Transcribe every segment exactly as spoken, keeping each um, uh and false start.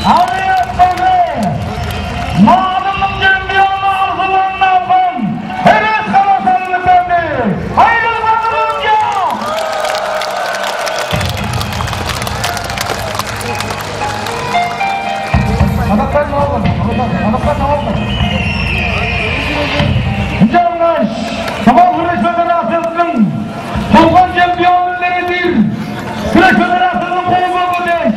Авиапазы Наадымның чемпиону Арзылаң Наадым, Эрес-Хара салынып берди. Айрылбадырынча! Адактан алган, адактан алган. Ынчангаш Тывыл хүреш федерациязының болган чемпионнары-дыр. Күреш федерациясының кубогу дээш,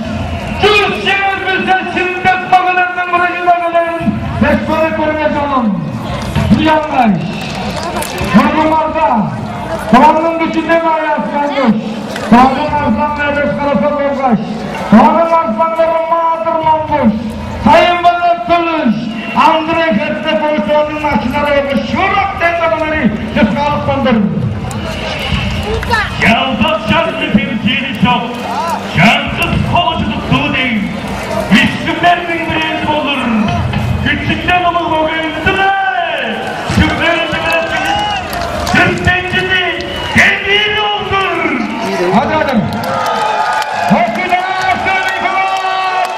чүс чээрби беш шилдек мөгелерниң мурнунда келерин беш көрүп көрүңер, чонум. Буянгай. Мурнуңарда Тываның күчүнден аяскан куш, Тываның арзылаңы Эрес-Хара Сал болгаш, Тываның арзылаңы Маадыр Монгуш, Сайын-Белек Тулуш, Андрей Херцекович, Тываның начыннары болгаш шуурак дең мөгелери чыскаалыптандыр. Ялбак чарны бирчээри чок, чаңгыс холу чудуктуу дег, үштүглерниң бирээзи болур. Күчүнден улуг мөгевис-ле, чүглеринче беретпейн, чөпшээчизи, кемири ол-дур. Ададым. Государственный флаг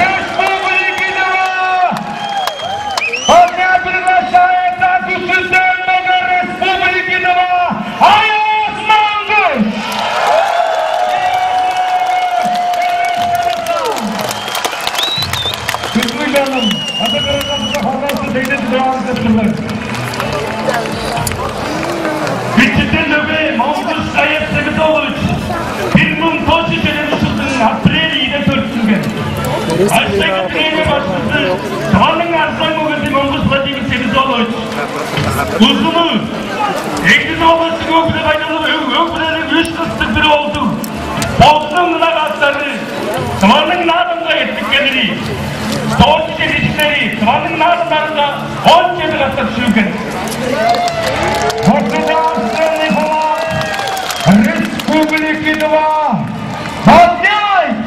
Республики Тыва! Огня приглашается Государственного Республики Тыва Аяс Монгуш! Күзмү жаным, ата-карагазынга халдавсы дегде чыдыраңыз деп турлар. Бичиттен мөге Монгуш Аяс Семизолович, бир муң тос чүс чеден чылдың апрель ийиде төрүттүнген. Баштайгы дирээни башкызы, Тываның арзылаң мөгези Монгуш Владимир Семизолович. Узуну, эки Монгуштуң өг-бүле байдалы, өг-, өг-бүлелиг үш кыстыг бир оолдуг. Бодунуң ынак аъттары, Тываның Наадымга эртиккеннери, спорт чедиишкиннери Тываның Наадымнарынга он чеди катап шүүген. Государственный флаг Республики Тыва поднять!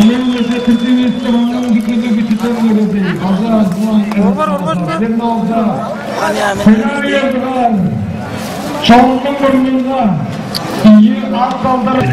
Ынчангаш кырдывыста маңаа күткүлүг күчүтен көрүзү база азындан Орбар, орбар, орбар. Сен алда. Сен алда. Чоннуң мурнунга ийи ат алдырып.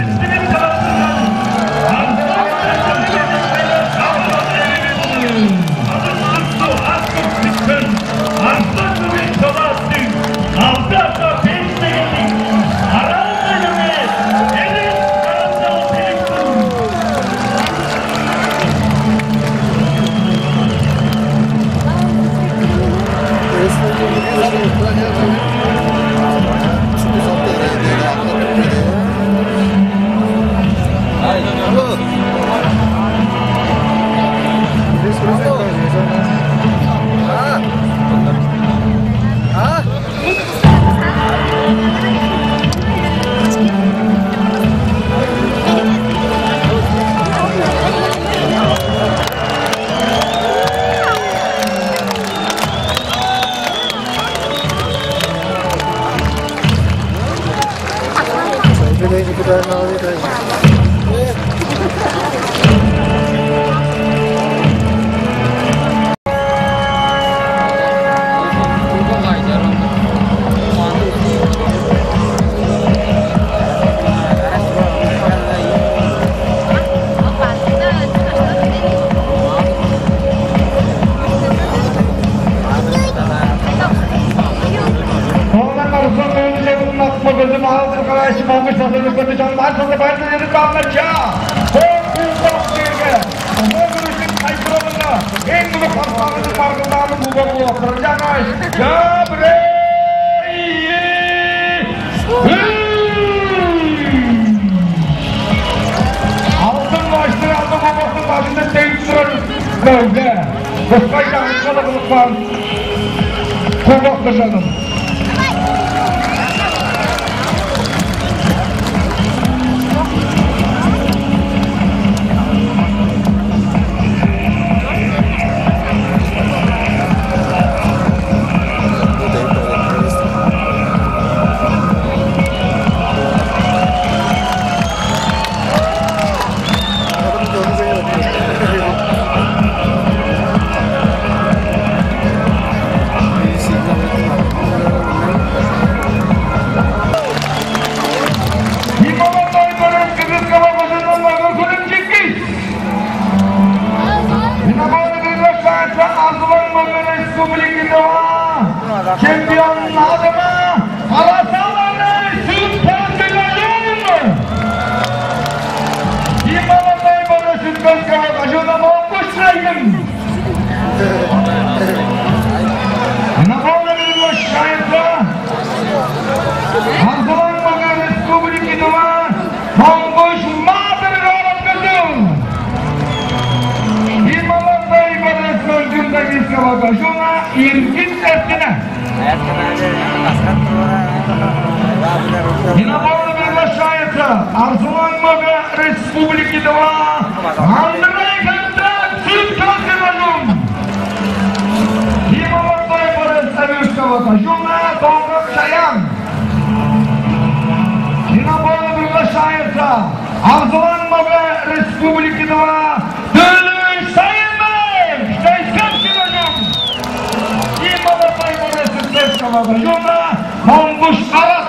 Баргылдааның кубогу кырынчангаш, чаа, бирээ, ийи, үш! Алтын баштыг алды кубоктуң бажында тегип турар мөге. Кускай чаңгыс кылып каан кубок дыжаным. Нимогой борец кызыл калам кожуундан Майгул Көлүмчүккүс. Нимогой борец Арзылаң мөге Республики Тыва чемпионнуң адымы Карасал Али Сүт-Хөл кожуун. Нимогой борец Сүт-Хөл кожуундан Монгуш Айдың. Нимогой борец Арзылаң мөге Республики Тыва Монгуш Маадыр Караткызыл. Нимогой борец Мөңгүн-Тагильского кожууна Иргит Эртине. Нимогой приглашается Арзылаң мөге Республики Тыва Андрей Кондратьев Сүт-Хөл кожуун. Нимогой борец Тагильского кожууна Донгак Чаян. Нимогой приглашается Арзылаң мөге Республики Тыва Төлүш Сайынбек, Чайскапчы кожуун. Нимогой борец Сүт-Хөл кожуундан Монгуш Арат.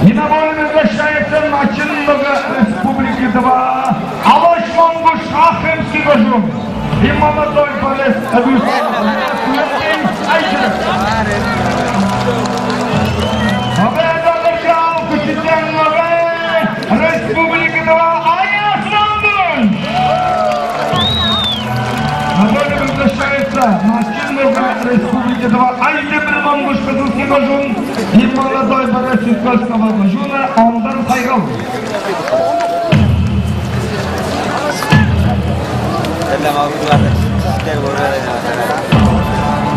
Нимогой приглашается Начын мөге Республики Тыва Алаш Монгуш, Ахтымский кожуун. И молодой борец Рустам Айчыров. Победа одержал кучитель мөге Республики Тыва Аяс Монгуш. На поле приглашается Начын мөге Республики Тыва Айдемир Монгуш, Кызылский кожуун, и молодой борец Сүт-Хөлского кожууна Ондар Сайгал.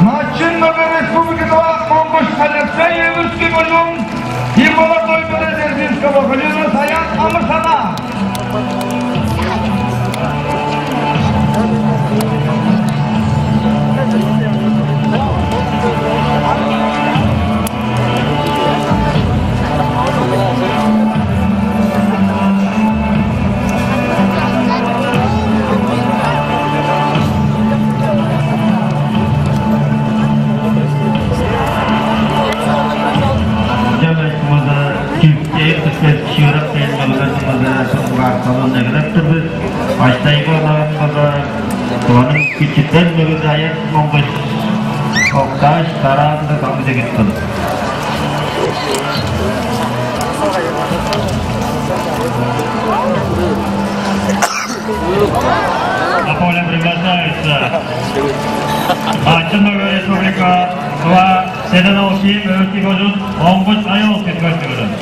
Начын мөге Республики Тыва Монгуш Алексей, Иркутский кожуун, и молодой борец Эрзинского кожууна Саян Амырсана. Чүктээп дүшпес чыырак дээн мөгелерниң база соңгаар салын эгелеп тур бис. Баштайгы олаан база Тываның кичитен мөгези Аяс Монгуш октааш, дараазында баңгыже кирип калды. На поле приглашается Начын мөге Республика Тыва Седен-оол Ким, Өвүркү кожуун, Монгуш Айыл, Сүт-Хөлскү кожуун.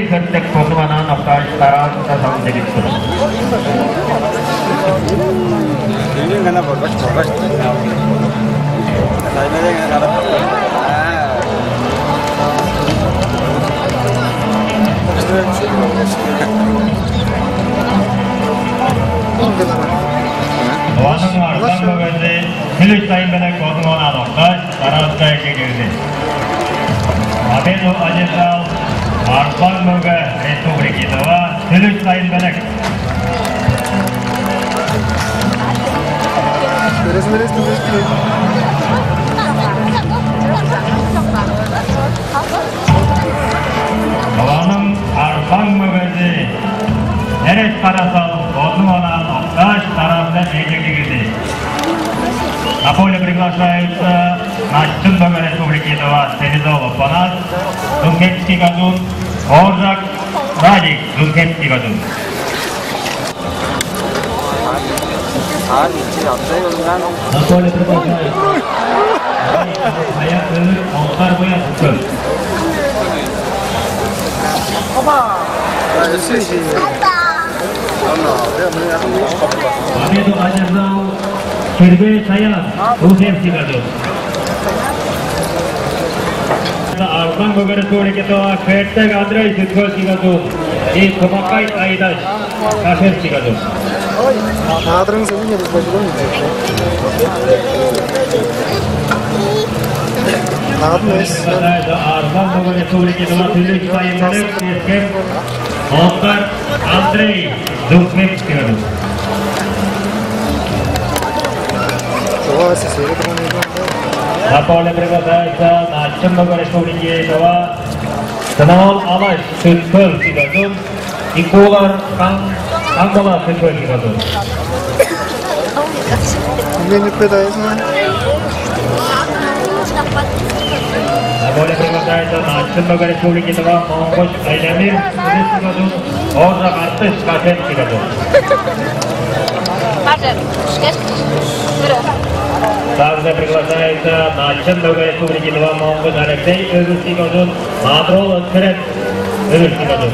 Хөртек бозуманаан октааш, дараазында салым дегип тур. Үнүң гана борбаш, борбаш. Таймадан гана карап. Тываның Арзылаң мөгези Сүлүш Сайын-Белек бодун онаан октааш, дараазында эге кирди. Победу одержал Арзылаң мөге Республики Тыва Сүлүш Сайын-Белек. Тываның Арзылаң мөгези Эрес Карасал На поле приглашается начын мөге Республики Тыва Семидолов Панас, Дункетский газон, Оржак Радик, Дункетский газон. На поле приглашается Аяк Өвүр, Оңгар Буян, Үпкө. Победу одержал Сергей Саян, Уземский газон. Арзан мөге Республики Тыва Кертек Андрей, Сыктывкарский газон, и Кумакай Айдаш, Каширский газон. Наадырың сен не бижип бажыдың? Наадым эс. Арзан мөге Республики Тыва Түлүш Сайын Мөлек, Эскер, Оңгар Андрей, Духмекский газон. Чугаа сес эли турган эди. На поле приглашается начын мөге Республики Тыва Сынавал Алаш, Сүт-Хөл, Сигазун, Икуулар, Каң-, Каңбала, Сүт-Хөл, Сигазун. Мен үппе дайзына. На поле приглашается начын мөге Республики Тыва Монгуш Айдамир, Сигазун, Оржак Артыш, Кашен, Сигазун. Также приглашается начын мөге Республики Тыва Монгуш Алексей, Өвүр, Сигазун, Мадрол Өскерен, Өвүр, Сигазун.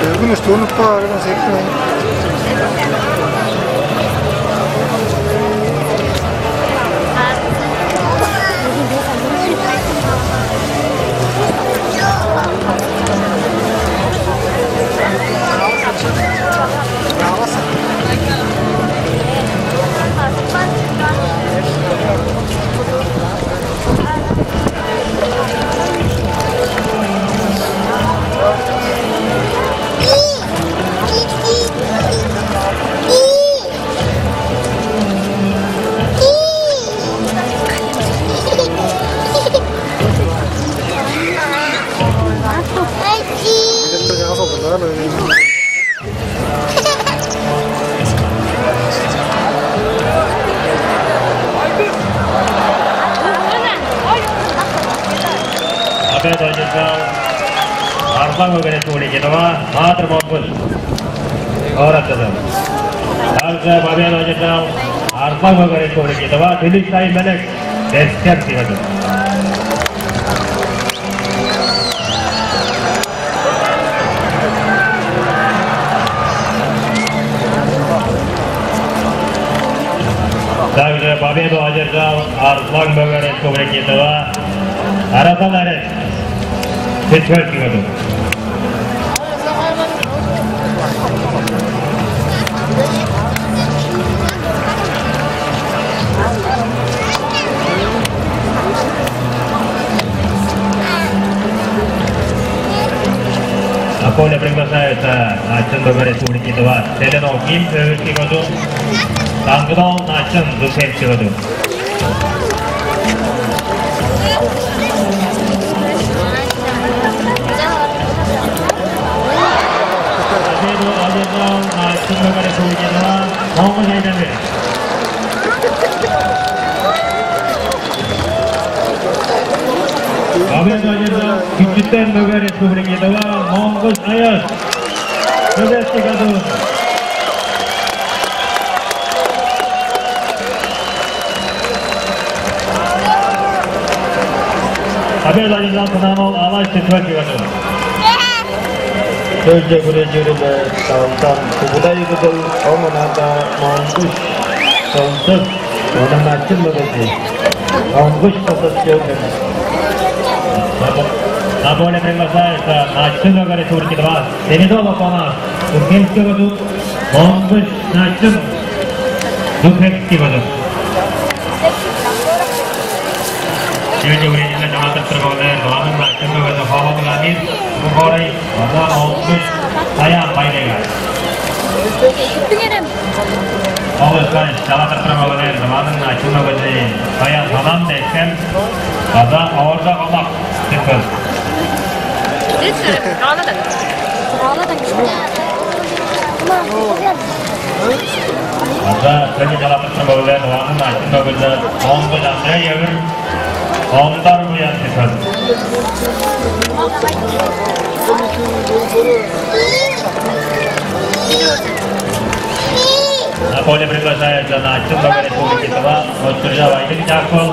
Бүгүн уштуунуп каар, сектин. Победу одержал Арзан мөге Республики Тыва Маадыр Монгуш. Оратчыдым. Также победу одержал Арзан мөге Республики Тыва Түлүш Сайын Мелек, Эскер, Сигазун. Также победу одержал Арзан мөге Республики Тыва Арасан Арес, Сүт-Хөл, Сигазун. На поле приглашается начын мөге Республики Тыва Селенов Ким, Өвүр, Сигазун, Таңгыдал Начын, Душевский газон. Победу одержал начын мөге Республики Тыва Монгуш Айдамир. Победу одержал Күчүтен мөге Республики Тыва Монгуш Аяш. Советский газон. Победу одержал Сынавал Алаш, четвертый газон. Сөөлче хүрежири-биле Далдан Кубудай кызыл, оон ында Монгуш Солдус, оон начын мөгези Монгуш Солдус Чөбүн. На поле приглашается начын мөге Республики Тыва Семидолов Панас, Тургенский газон, Монгуш Начын, Духевский газон. Чүгле үрежинден чамандырып тур болган Дыланың Начын мөгези Ховалыг Амир, Бугорай, база Монгуш Саян Байлега. Ол ышкаш чалаадыр турар мөгелер: Тываның начын мөгези Саян Салан Деккен база Ооржак Олак деп көр. База көне чалаадыр турар мөгелер: Тываның начын мөгези Монгуш Андрей Өвүр, Ондар Буян Чүсен. На поле приглашается начын мөге Республики Тыва Очуржап Айдың Чакпыл.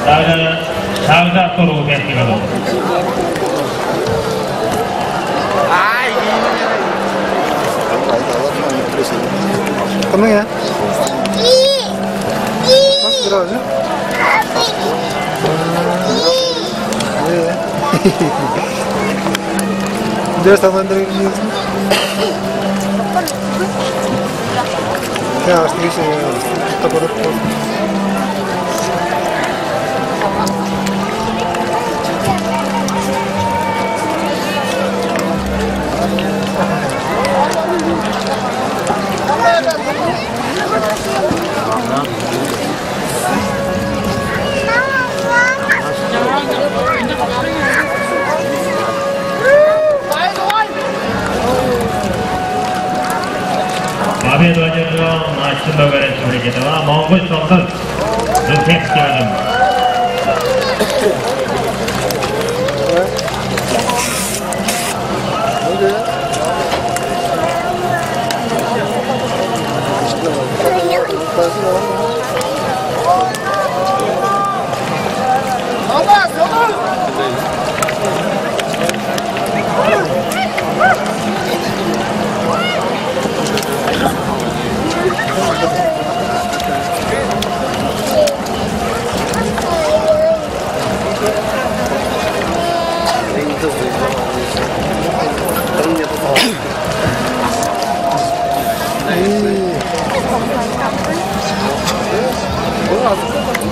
Также шагда туруу фестивалы. Кымның, я? Бак, бир аажы. Э. Дөрт аландыр кирдиңиз. Я, аш дегенше, тутта көрүп. Победу одержал начын мөге Республики Тыва Монгуш Солдат. Рефлекс делегем.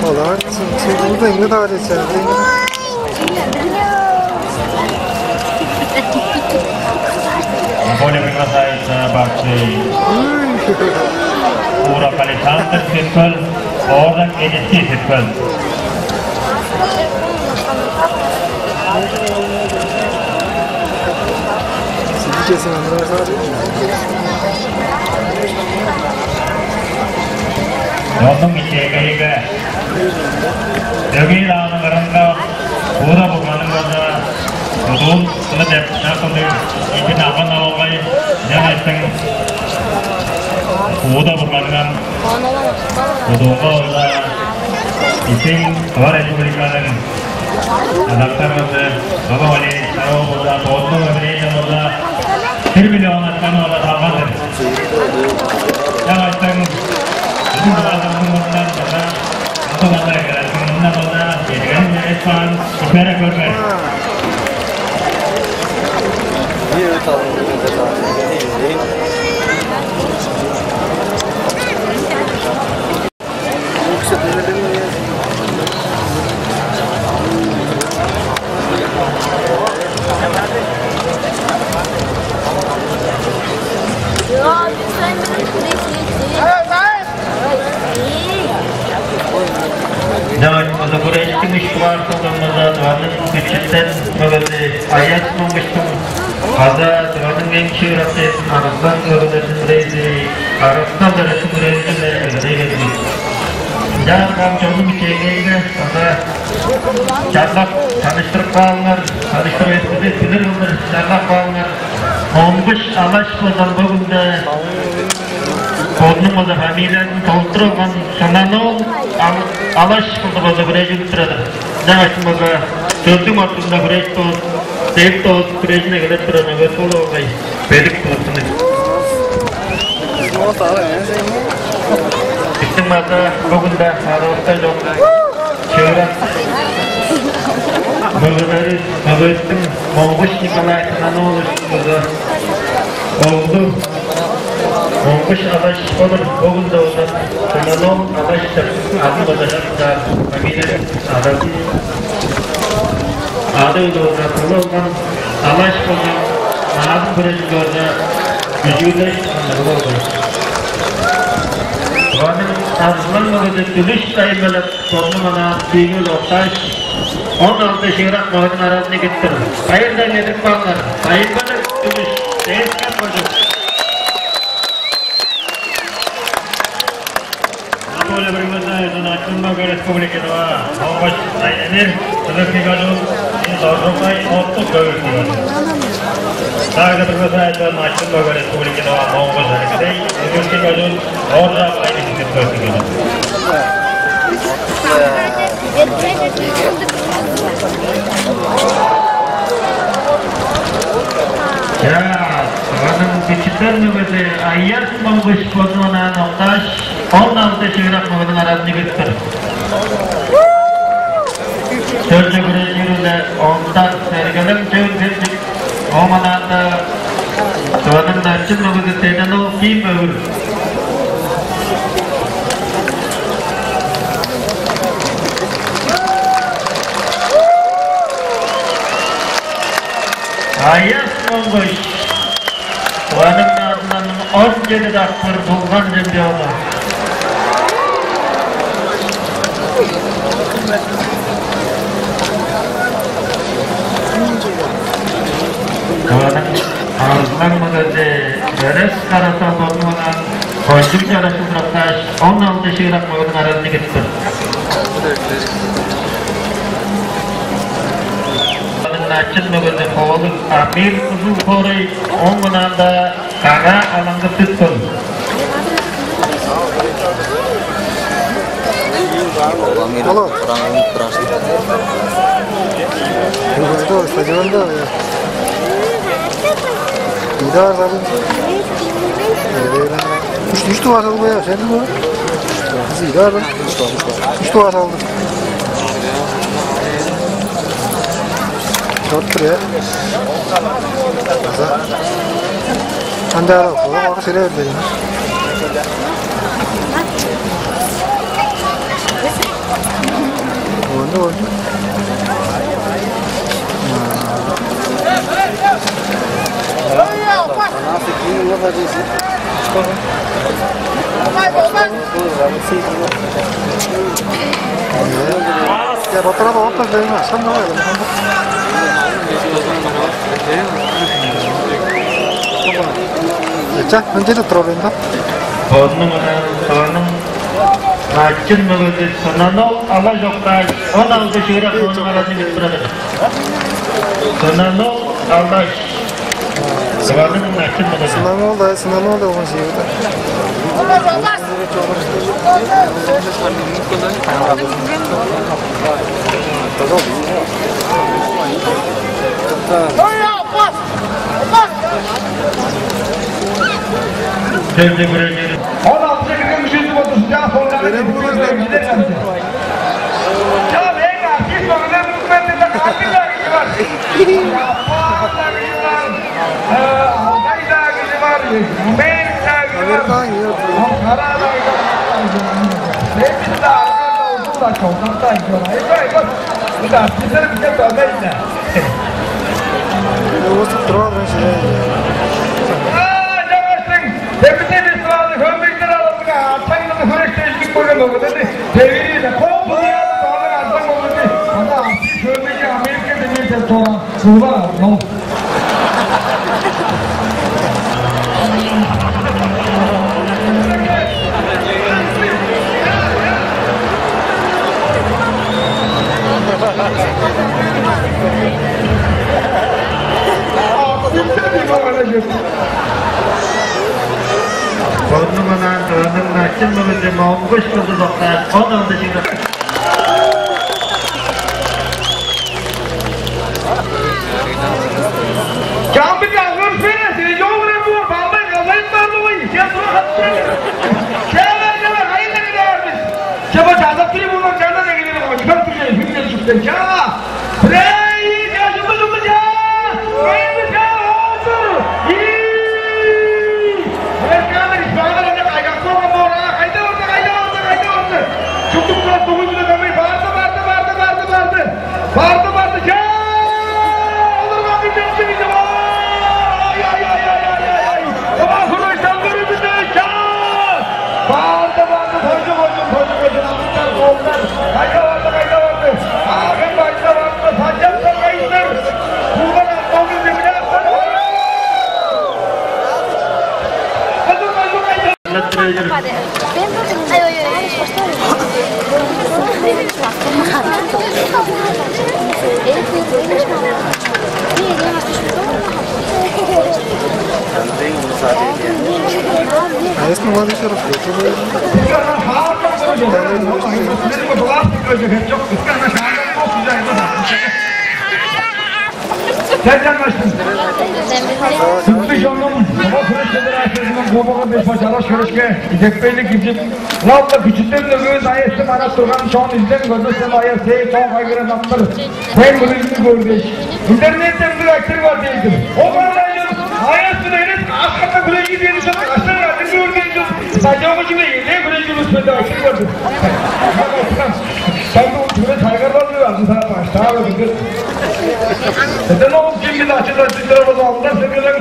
Молодцы. Сен burada ne daha geçer? На поле приглашается борцы Урок Александр Светкөл, Ордак Эдиский Светкөл. Ондуң ичээги Дөмей-Дааның кырынга Будда бурганның болза удуун кылы деп шак кылдыг эки наган алгай, ынчангаш Будда бурганның удуунга болза бистиң Тыва Республиканың адактарывыс Баба Валерий Сароо болза, бодунуң өмүнээже болза, бир миллион акчаны болза салган-дыр. Чаа айтсаң, бүгүн база мурнундан база аты база экелердиң мурнундан база чедиген эвес баан ипере көрбер. Ынчангаш база хүрежиктиң үш дугаар солдамызы Тываның Күчүтен мөгези Аяс Монгуштуң база Тываның эң шыырак чедиин Арыстан мөгелерниң бирээзи, Арыстан Дөреттиң бирээзи-биле эгелей берди. Ынчаарга ам чоннуң ичээнге база чарлап таныштырып каалыңар, таныштырып эвес билир кылдыр чарлап каалыңар. Монгуш Алаш болза бо хүнде бодунуң база фамилиязын толуттуруп алган Шанан-оол Ал-, Алаш кылдыр база хүрежип турар-дыр. Ынчангаш база чөлдүң ортузунда хүрежип доо-, деп доо хүрежин эгелеп турар, мөге болу болгай. Бедик туттуну. Биздиң база бо хүнде аравыста чок. Чыырак мөгелери, мөгевистиң Монгуш Николай Шанан-оолович база оглу Монгуш Алаш болур. Бо хүнде болза Шанан-оол Алаш деп адын база чарыптаар, фамилиязын, адазын, ады-өлү болза тылы болган Алаш болган. Наадым хүрежин көрзе, үжүүрлеш ындыг болду. Тываның арзылаң мөгези Дүлүш Дайым-Белек бодунуң анаан киигил октааш, он алды шыырак мөгениң аразын эгиттир. Байырдан кедип каалыңар. Дайым-Белек Дүлүш, дээскем кожук. Ана-Боля Бөргүлезаевна, Начын мөге, Республика Тыва, Монгуш Айнемир, Кызыл кигажыл, Доржукай, Оттук Көвүртү. Дагы Бөргүлезаевна, Начын мөге, Республика Тыва, Монгуш Алексей, Кызыл кигажыл, Оржак Айнемир, Көвүртү. Чаа, Тываның бичиттер мөгези Аяс Монгуш бодунуң анаан октааш, он алды шыырак мөгениң аразын эгидиптир. Чөлче хүрежири-биле Ондар Сергелең Чөөн-Хемчик, ооң анаанда Тываның Начын мөгези Теден-оол Ким Өвүр. Аяс Монгуш, Тываның Наадымнарның он чеди дакпыр тулган чемпиону. Тываның арзылаң мөгези Өрес Кара-Сал бодунуң анаан кончуг чарашты сурактааш, он алды шыырак мөгениң аразын эгидиптир. Тываның Начын мөгези Ховалыг Амир Кызыл хоорай, ооң анаанда Кара Алаңгы Сүт-Хөл. Алло. Стадионда. Идар салды. Үш, үш тугар салды бо, сен бо. Биз идар. Үш тугар салды. Чорт тур, я. Анда ара, ага сире берди. Ону, ону. Я батырап алып бердим, ашкан давай. Ча, мен деди турар да. Бодунуң анаан Тываның Начын мөгези Сынан-оол Алаш октааш, он алды шыырак мөгениң аразын эгидип турар. Сынан-оол Алаш. Тываның Начын мөгези. Сынан-оол да, Сынан-оол да болган шыйыгы. Чөлче хүрежири. Он алтыже кирген мүшези болду. Чаа, соңгаар. Чаа, эң артист болган документинде кандыг-даа кижи бар. Япон-даа кижи бар. Алтай-даа кижи бар. Америка-даа кижи бар. Ол Караа-даа кижи бар. Эки-даа, Арган-даа, Удур-даа, Чолдак-даа кижи бар. Эко, эко. Мында артисттер биске көрбейн-даа. Оозуп турар мен силер. Аа, чаңгыстың, демиде бис туралы, хөмейтер алымга, атаңнаны хүреш тежип көрген болган эди. Девири-даа, кол буяны соонда артан болган эди. Ана артист хөмейи Америка демейден соон, сугар алган ол. Бодунуң анаан Тываның Начын мөгези Монгуш Кызыл октааш, он алды шыырак. Чамдык алгырыш бере, силер чогулар боор, балдай калайын бар болгай, сен тура хатып тур. Чаа, чаа, кайын-даа кедер бис. Чаба чазап тур, боор, чандан эгелери кой, чыдар тур, хүннер чүктен, чаа. Прей, чаа, чугу, чугу, чаа. Прей, чаа, олдур. Ии. Американдар, испандар, ана кайгак болган боор, а, кайда барды, кайда барды, кайда барды. Чуктук тура, тугуй, тугуй, барды, барды, барды, барды, барды. Барды, барды, чаа! Оларга бир чокчу кижи бар! А если младший растёт, то Чаа, чаңгашты. Бүгү чонум, Тыва күреш федерациязының кубогу беш баш алаш күрешке идепкейлиг киржип, ылап-ла күчүтен өгүвүс Аясты манап турган чон, изен көрбестен Аяс ээ чоон кайгыран аттыр. Сен бүрүзүн көөр дээш, интернетте ындыг айтырыг бар дээр-дир. Ол кандай чор, Аяс биле Эрес ашкатта хүрежир дээни чок, аштан кадын көөр дээни чок, стадионга чүгле элээ хүрежир улус бе деп айтырыг бар-дыр. Чамдык чүве тайгарлап чүве азын саап баштаалы билдир. Эден ол кимди ачыда чыдырар болза, алдар сергелең,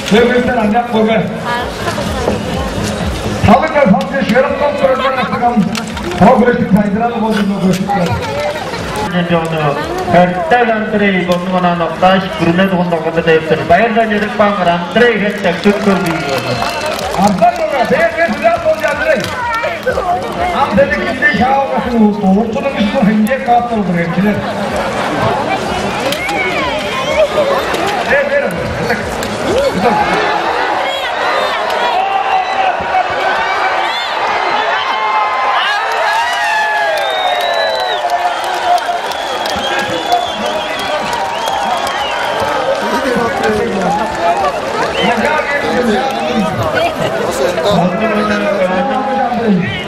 сөөгүнден аныяк болга. Халыгга салчы шыырыктан көрген артыгам. Ол күрөштүң сайдыралы болзун, ол күрөштүк. Чемпиону Хертек Андрей, бозун онаан октааш, күрүне дугун долгунда девиптир. Байырдан чедип каан Андрей Хертек, түп көрбейн көрдү. Арзан болга, бээр, бээр, сүлдээ болчу, Андрей. Ам сени кимдей шаалгашың улусту, орчунуң ишин хемчээк каап турдур эмчилер. Бер, бер, ындыг. Ындыг.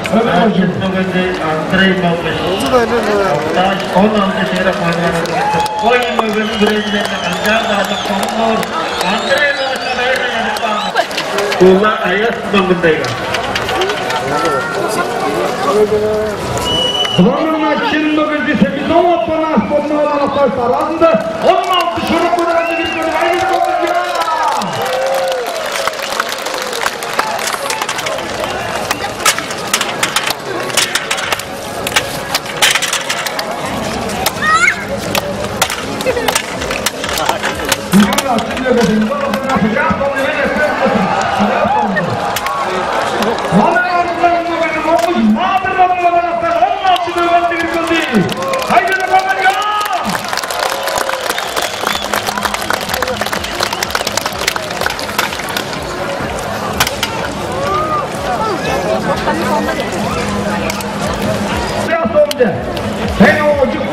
Антон Мөңгүн, Андрей Мөңгүн. Октааш, он алды шыырак маңнары. Ой, Мөңгүн, бүрезилерге канчаар-даа чок, соңгуур. Андрей Мөңгүн, Куулар Аяс Мөңгүндейге. Куланың ачын Мөңгүн, Семидон отпанас, бонну аланактар саразында он алты шыырак маңнары бирген. Ай, Мөңгүн, я! Сен оожук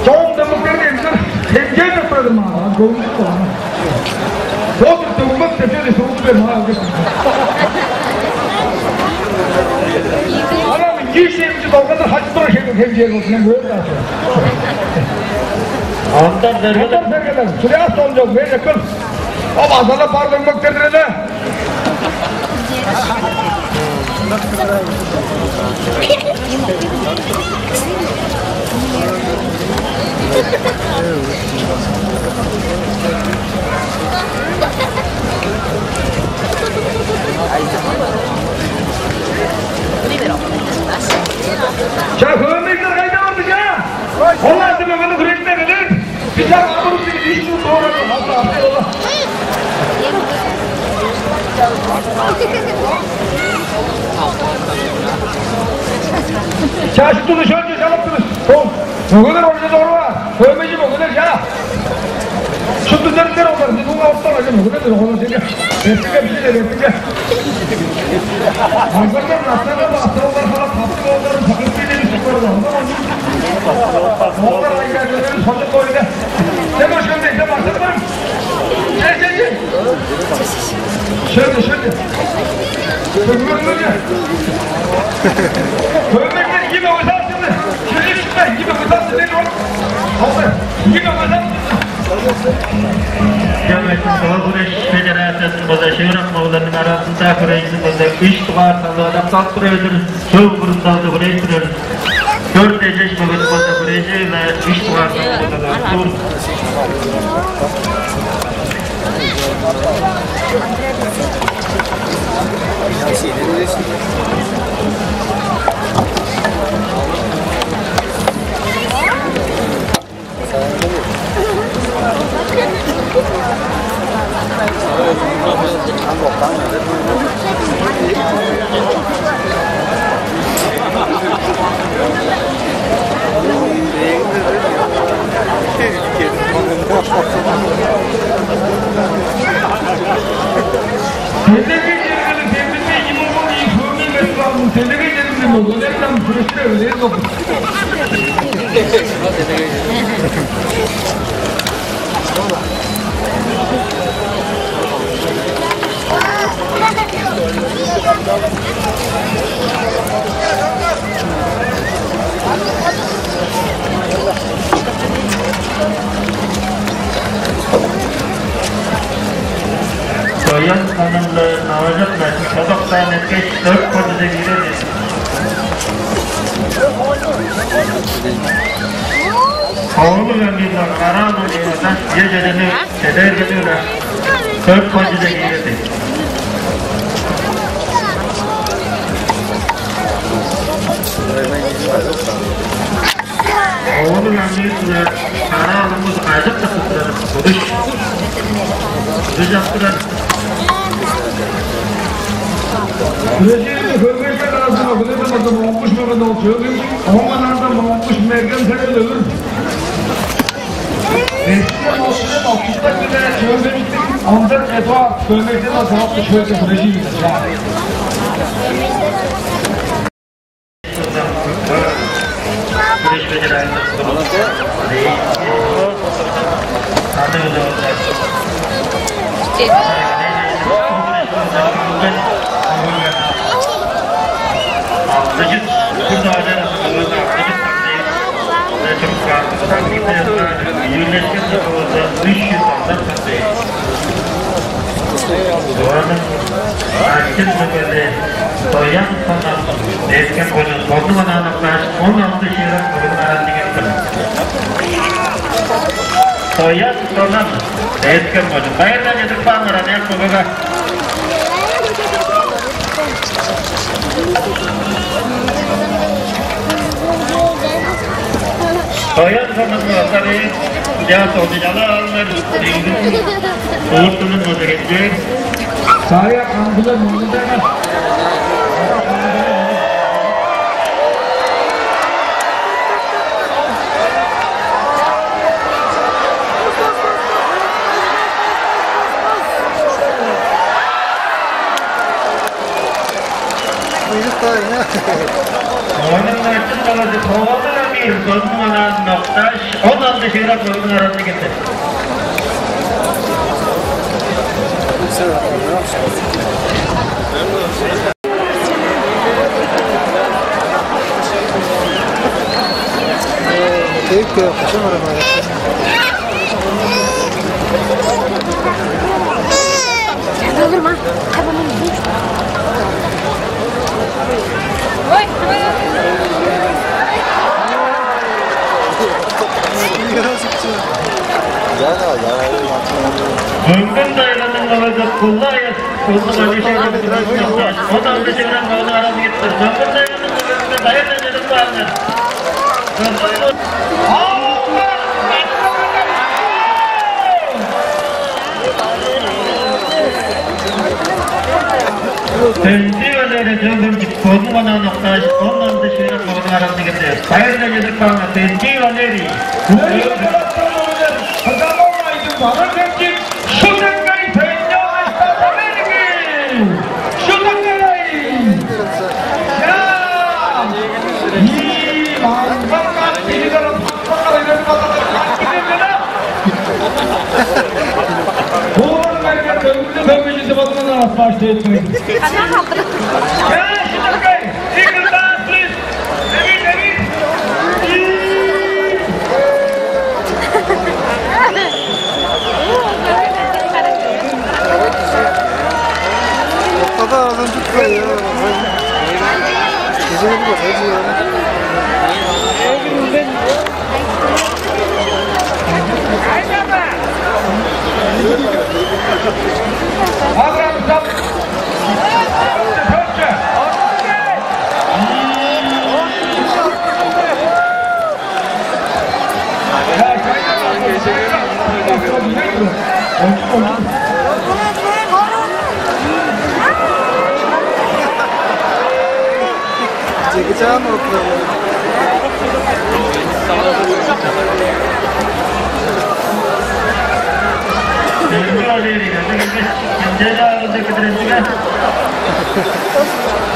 чоон демократиязын хемчээн деп турар-дыр маа, көңүлү кылган. Бодур төгмек деп чүве суругу бер маа деп. Анан ийи шемчи долгада хачып турар хем хемчээн болзун, мен көөр-даа. Ондар бергелер. Ондар бергелер. Чүрээ солчок, мен эккел. О базалап бар төгмектердир эле. Чаа, хөөмейлер кайда барды, чаа? Олар демек, аны хүрекпе келер. Бис ам амырып, бис үш чыл соонда хаза аппай ола. Чаа, шуптуну шөлче чалап тур бис. Ол мөгелер орже дору бар. Хөөмейжи мөгелер, чаа. Шупту дерттер олар, бис муңа оттар, аже мөгелер, олар сенге. Эртиге, бисилер, эртиге. Албандан, аттардан, аттардан, халап, хапты, олар, хапты, бисилер, бисилер, олар. Олар айгайларын созуп койду. Сен ошол жерде базып барың. Чек, чек, чек. Шөлде, шөлде. Көрмеңдер. Көрмеңдер, ийи мөге салсын. Шөлде шықпа, ийи мөге салсын, ден ол. Алды, ийи мөге салсын. Чаңгайтын Тыва күреш федерациясының база шыырак мөгелерниң аразында хүрежиниң база үш дугаар салыгы адап салып тур-дур. Чөөн курумдалды хүрежип турар. Дөрт эжеш мөгениң база хүрежи-биле үш дугаар салгыда Артур. Делегей чергелиг демдинме ийи муңгун ийи хөөрнү эвес калдым. Делегей чергелиг муңгун эвес калдым. Сүрүштү эвелээр болдум. Доян ханымны наважап, чодактаан эргеш, дөрт хончуда киирер. Оолуг аңгыйлар караан оңуйгада, чүве чедени чедээргени-биле дөрт хончуда киирер. Ону аңгыыр-биле караалымыз ажык кылып турар. Удуш. Удуш аптырар. Күрежиниң хөргешке караазынга хүлээден база моңгуш мөгенде ол чөөлүг, оон аңаа моңгуш мерген херел өлүр. Эшиктен отчудан окшуктар биле чөөлгениктиг ондар Эдуард көмекчи база шөлдө күрежиңиз. Ооң ачын мөгези Доян Сонам эрткен кожуун бодунуң анаан октааш, он алды шыырак мөгениң аразынга кирип турар. Доян Сонам эрткен кожуун. Байырдан чедирип кааңар, аныяк мөгеге. Доян Сонамның октары, чаа, сону чалап алыңар, деңзиниң ууртунун модереттээр. Сая кандылар мурнунда. Ооң ачын мөгези Товалыг Амир бодунуң анаан октааш, он алды шыырак мөгениң аразынга кирди. Тейп-тейп, качан барамын? Калдырма. Мөңгүн-Тайганың мөгези Кулай. Кулай Алишер. Оон алды шыырак мөгениң аразынга кирди. Мөңгүн-Тайганың мөгезинге байырдан чедирип кааңар. Төнчү Валерий Чөмбүрчүк бодунуң анаан октааш, он алды шыырак мөгениң аразынга кирди. Байырдан чедирип кааңар, Төнчү Валерий. Шудагай Төнчү Америки! Шудагай! Чаа! Ийи маңган кат кижи кырып, хапкан кырып, кырып, кырып, кырып, кырып. Буурун берген төгүлдү, төгүлдү, бодундан алып баш дейт. Чаа, Шудагай! Игорь Дас, плиз! Давид, Давид! Ортада азан чутпай, я. Кижи кылып, кижи. Джеки Чан отурар.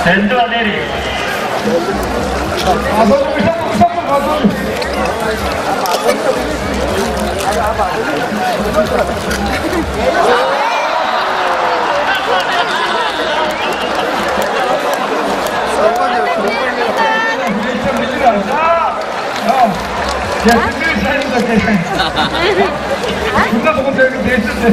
Сенде бар дери. Geçsin bir sayın da geçsin. Bunda bu sevgi geçsin de.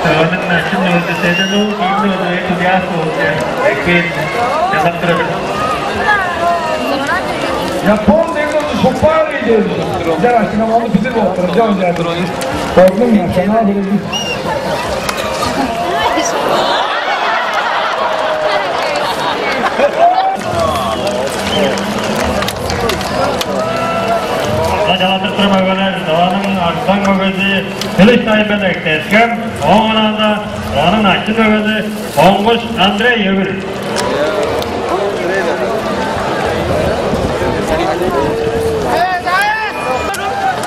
Ооң начын өлдү, седен ол кийин өлдү, эки дяс болду, экпейн, чалап турар. Япон дегенде шоппар ийди. Жара, сен аны билип отур, жон жады. Көрдүң мө, сен аны билип. Чалатып тур мөгелер, Тываның арзан мөгези Кылыш Тайбелек Тескем, ооң ынаанда Тываның начын мөгези Коңгуш Андрей Өвүр.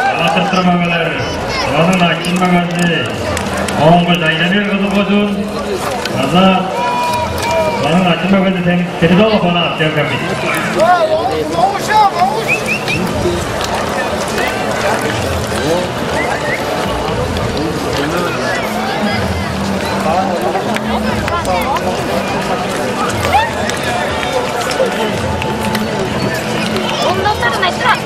Чалатып тур мөгелер, Тываның начын мөгези Коңгуш Айдамир кызы Кожуун. База Тываның начын мөгези Сен-, Сенидолов, ону ап келген бис. Ондоктарын айтырар.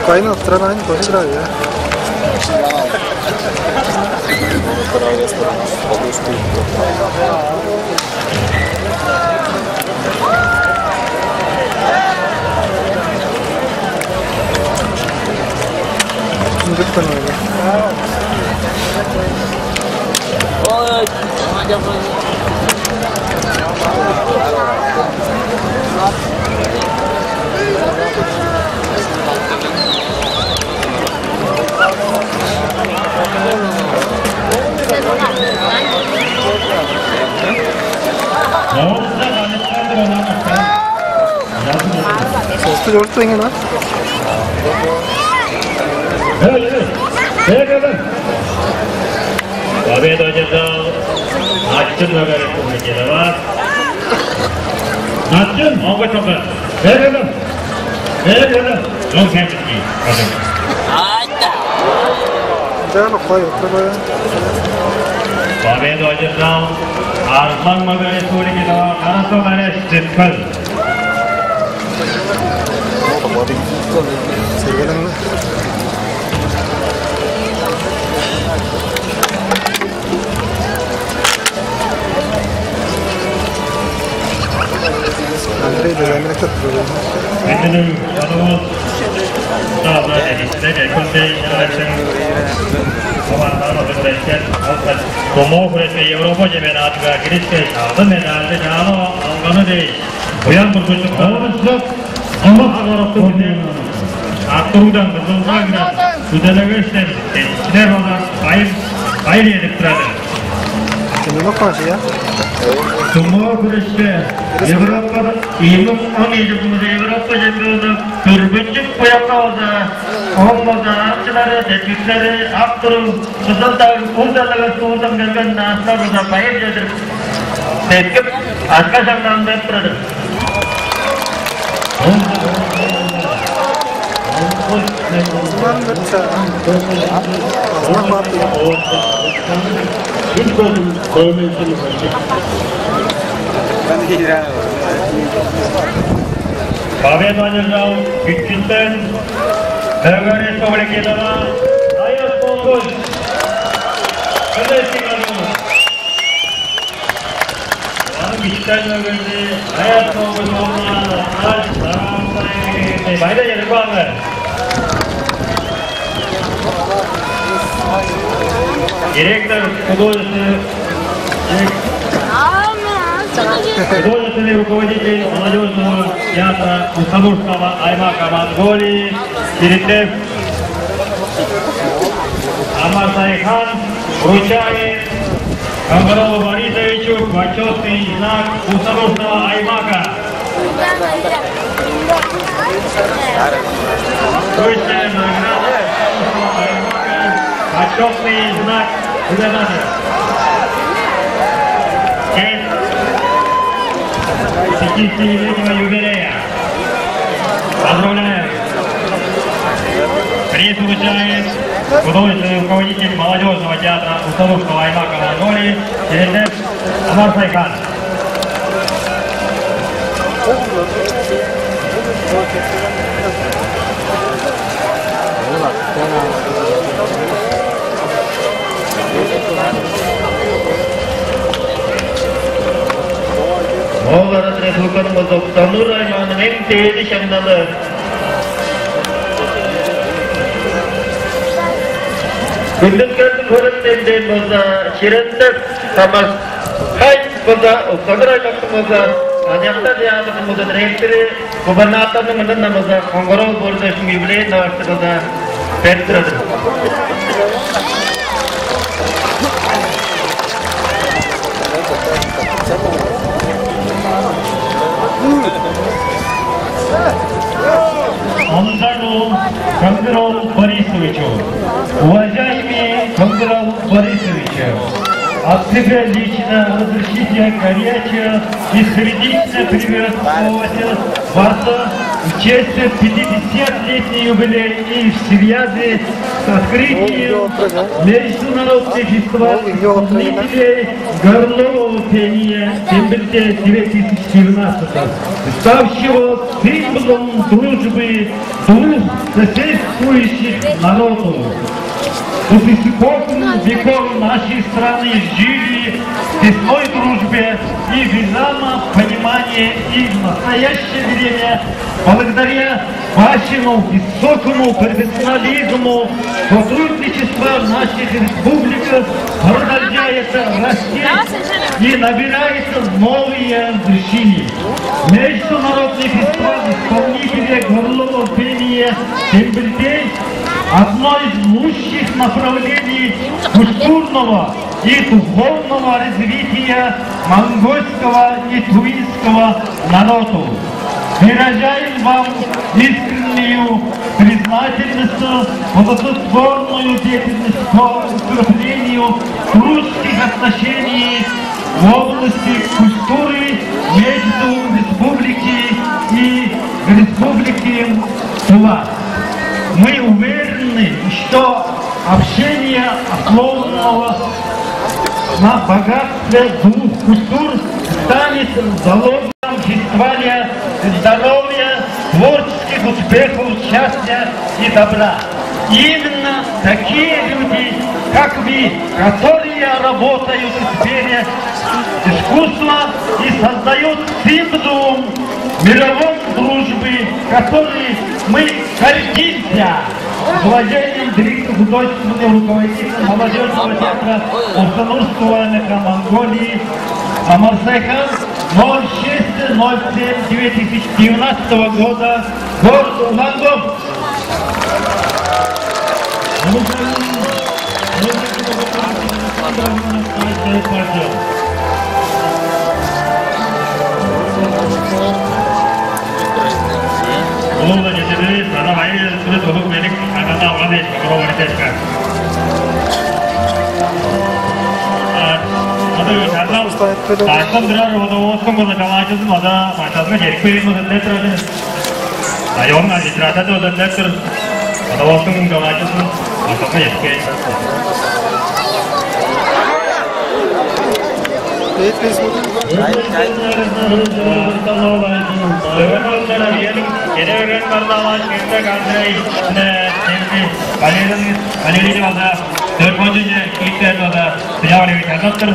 Кайын оттурар, айын көстүр ай, я. Ой, Состу чорутпайн кел, а? Победу одержал Начын Мөге Республики Тыва. Начын, оңгой чоңга. Победу. Победу. Чоң сен битки. Айта. Жана кой, кой. Победу одержал Арзан Мөге Республики Тыва Карасов Ареш Четкин. Сергелеңме. Андрей де замерек тур. Битиниг чонувус дагы эдисинде кекунде яачын командаан ужурлешкен Тумоо хүрээшке Европа чемпионадынга киришкеш, алдын медальды чааны алганы дээш, Буян Бургучук ооружак омак агорокку бүдүн артыруудан кызылга кирер, күделегештен кечинер болар байыр, байыр эдип турар. Кимнен оккан ши, я? Тумоо хүрээшке Европа ийи муң он ийи чылдың Европа чемпиону Дүрбүнчүк Буянга болза, ооң болза аарыкчылары, деткикчилери ак туруг, кызыл даг, ур делегеш суурдан келген нааштылар болза байыр чедирип, деткип, акша-шаңнаан берип турар. Победу одержал Кичиттен Мөге Республики Тыва Аяс Монгуш. Кылыштың алгы. Аны Кичиттен Мөге Аяс Монгуш оолунга аш, байда чедирип каалы. Директор художественный, художественный руководитель молодежного театра Усть-Амурского аймака Монголии Черендев Амарсайхан вручает Конгаролу Борисовичу почётный знак Усть-Амурского аймака. Высшая награда Усть-Амурского аймака, почётный знак губернатора. В честь пятидесятилетнего юбилея. Поздравляем! Приз вручает художественный руководитель молодежного театра Усть-Амурского аймака Монголии Черендев Амарсайхан. Ол арадыр республиканың болза Усть-Амур аймааның эң дээди шаңналы. Хүндүткелдиң хөректенден болза Черендев Самархай болза, Усть-Амур аймактың болза, аныяктар театрының болза директору, губернаторнуң мурнундан болза Конгар-оол Борисовичиниң юбилейин таварыштыр болза берип турар-дыр. Ондар-оол Конгар-оол Борисовичу. Уважаемый Конгар-оол Борисовичу, от себя лично разрешите горячо и сердечно приветствовать вас в честь пятидесятилетнего юбилея и в связи с открытием международного фестиваля исполнителей горлового пения «Дембелдей две тысячи девятнадцать», ставшего символом дружбы двух соседствующих народов. С испокон веков наши страны жили в тесной дружбе и взаимопонимании, и в настоящее время, благодаря вашему высокому профессионализму, сотрудничество наших республик продолжает расти и набирает новые вершины. Международный фестиваль исполнителей горлового пения «Дембелдей» — одно из лучших направлений культурного и духовного развития монгольского и тувинского народов. Выражаем вам искреннюю признательность за плодотворную деятельность по укреплению дружеских отношений в области культуры между республики и республики Тува. Мы уверены, что общение, основанное на богатстве двух культур, станет залогом фестиваля здоровья, творческих успехов, счастья и добра. Именно такие люди, как вы, которые работают в сфере искусства и создают символ мировой дружбы, который мы гордимся. С уважением, директор, художественный руководитель молодежного театра Усть-Амурского аймака Монголии Амарсайхан, ноль шесть ноль семь две тысячи девятнадцатого года, город Улан-Удэ. Улуг-ла четтирдивис, база байыр четтирдивис, улуг-медик, аңаа алган дээш, база барып кээшке. А, ады чарлап, даштан турар, ода оостуң база чалаачызын, база бачазынга чедип кээр болза деп турар. Районнуң администрациясы база деп тур, база оостуң чалаачызын бачазынга чедип кээр. Эпизодун Чеде берген бардаалааш, кемдек Андрей, Валерий, Валерий база дөрт кончугже кииптер база дыяа барыыр чарлап тур.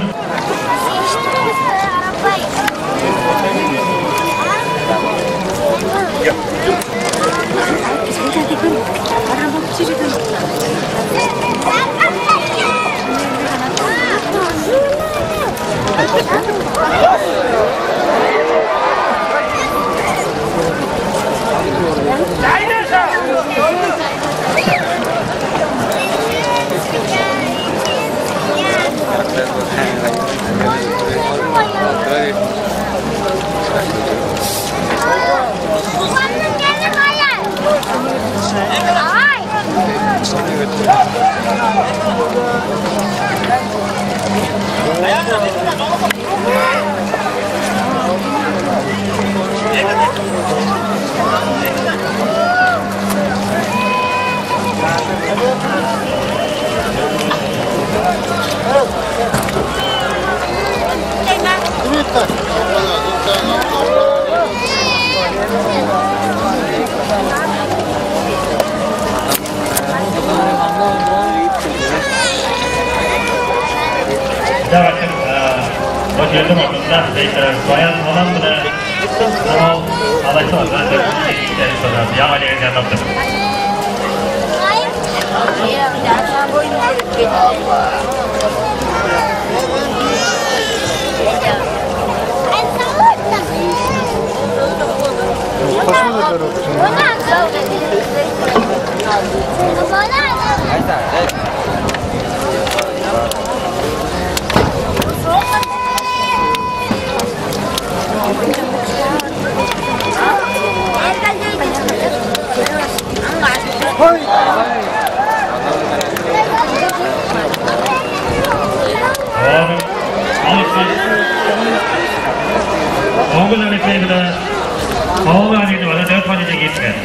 Давайте, э, вот я думаю, да, здесь, э, своя команда, да, ну, а давайте, вот, да, да, я маленько там. Оңгун Алексей-биле Оңгун Алексей-биле дөрт хонук киирген.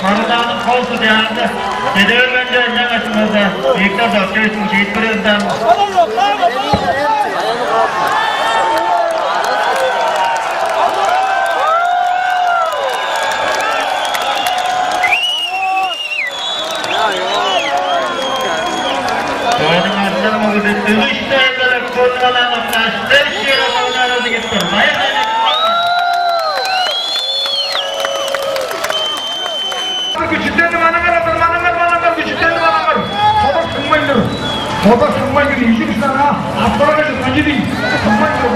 Марыдааның хол судьязы Чедер Менчи Ынчангачы болза, Виктор Доржуевичтиң шиитпири ынчан. Чоодуң артында мөгүзү дүгүштен келип, курнугаланып, даштыр чыырып, оңнарылды киптир. Байыр-даа күчүттенип алыңар, алыңар, алыңар, алыңар, күчүттенип алыңар. Тоба шыңмайн-дыр. Тоба шыңмайн-дыр. Ижик ышнарга, аптарга чыткан чидиң. Шыңмайн-дыр.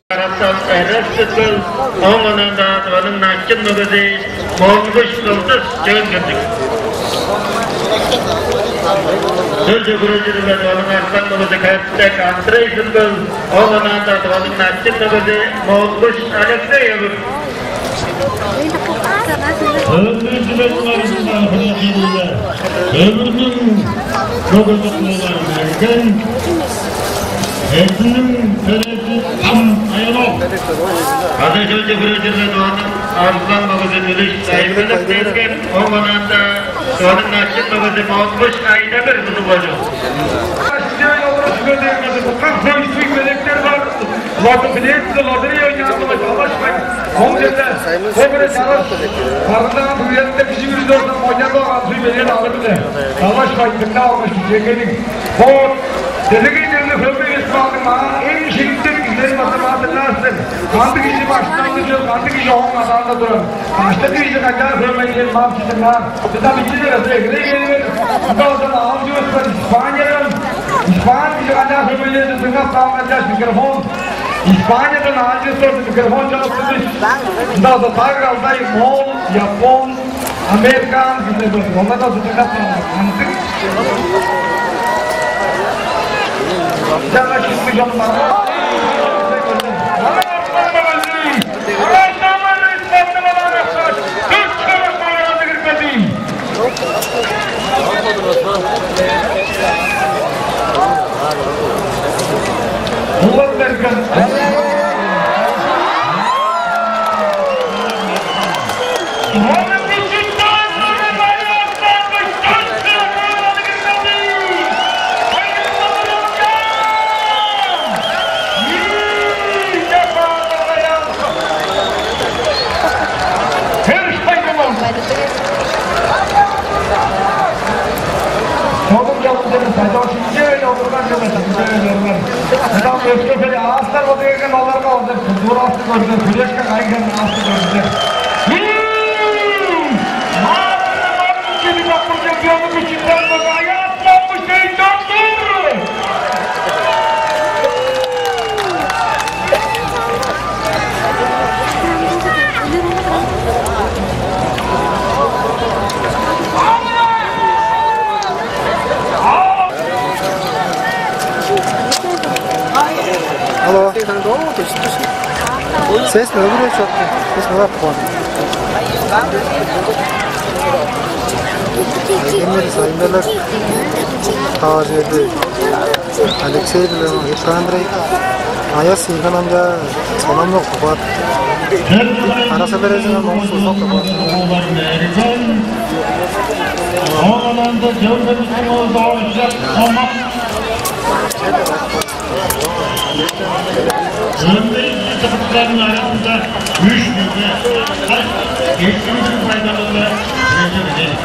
Караптан Эрес Сүт-Хөл, оон онаанда Тываның начын мөгези Монгуш Кылдыс Чөөн-Хемчик. Шөлче хүрежиринге Тываның арзан мөгези Хертек Андрей Сүт-Хөл, оон онаанда Тываның начын мөгези Монгуш Алексей Өвүр. Өңнүң чүвезиниң арызындан хырыжыылы, өвүрнүң мөгези кылыылаар мерген, эзиниң төлези Кам Аялов. База шөлче хүрежиринге Тываның арзан мөгези Дүлүш Сайын-Белек Тескен, оон онаанда Тываның начын мөгези Монгуш Айдемир кызы болчу. Башкы чөй олура чүге дээрге буккан хойсуй белектер бар. Лото билетти, лотерея ойнаанга талашпайн. Ол жерде көбүрө чараш барылдаан түгелинде кижи бүрүзү ордон ойнап алган суй белет алыр-биле. Талашпайн дыңнап алгаш, кичээнгениң. Бо делегейдерни хөлбей эскип алдың, маа эң шилиттер кижилерин база баадырлаар силер. Кандыг кижи баштаалды чыып, кандыг кижи ооң адаанда турар. Баштайгы кижи канчаар хөлбейн, мам чыдыңнаар. Бизде бичии чарасы эгелей келиңер. Бизде озан аалчывыс бар, Испаниядан. Испан кижи канчаар хөлбейлээрин дыңнап каан канчааш микрофон. Испаниядан аалчывыс бар, микрофон чалып тур бис. Мында оза таг алдай, моол, япон, американ кижилер бар. Олардан дыңнап каан. Антык. Жаңа шүттү жон бар. Улан берген. Чогум чогум сени сайдоочу, инче-ле чогум Ынчан өске-биле аастар болду келген, оларга болза культуравысты көргүзер, күрешке кайган аасты көргүзер. Ийи! Маарны марын киди баккыр чемпиону бичиттен бага аяас бомбу чейдондур! Алло. Сес мөбүрө чок. Сес мөбүрө куан. Эмир сайындарlar. Таажы берди. Алексей биле Александрый. Аяс ийган амча саламлык кубат. Араса березин амон сузок кубат. Ол аланда жолдорун оңдоочак омак. Ынды ишти тыпыктарның арасында үш мөге каш эшкинчиг байдалында күрежип.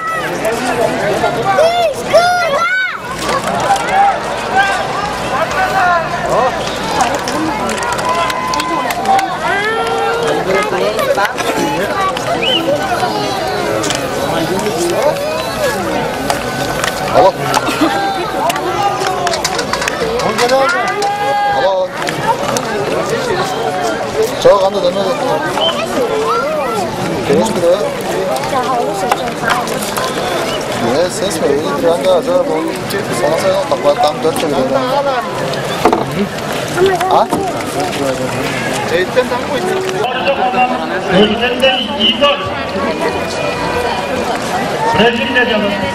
Алло. Алло, алло. Чок, анда дөмей. Кеңеш бир. Э, сес бе? Ий, прянга аза бу. Сана сайын тапкан там дөрт бе? А? Эйтен там кой. Өлгенде ийгон. Бразилия чалашты.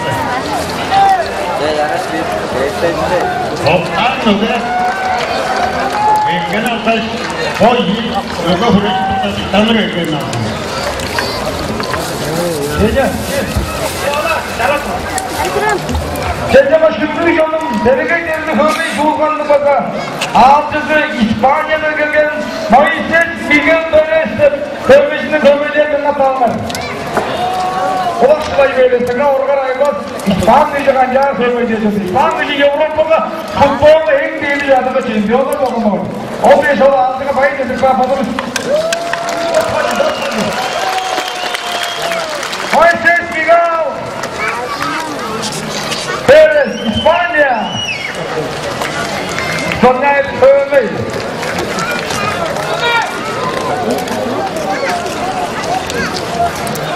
Октан мөге. Эрген алгаш, бо ийи мөге хүрежип турда, диктаныр эрген алган. Чеже. Чеже башкы бүгү чонум, берегей дерни хөмей чуулганны база аалчызы Испаниядан келген Моисес Мигел Торрес деп Хөөмейжини хөөмейлээр меңнеп каалыңар. Улак шылай бээрге, сеңээ оргар айбас, Испан кижи канчаар хөөмейдежир? Испан кижи Европага футболда эң дээди чадыгы чемпионнар болган болган. Ол дээш ол аалчыга бай дедип каап болур. Моисес Мигел Торрес, Испания. Исполняет хөөмей.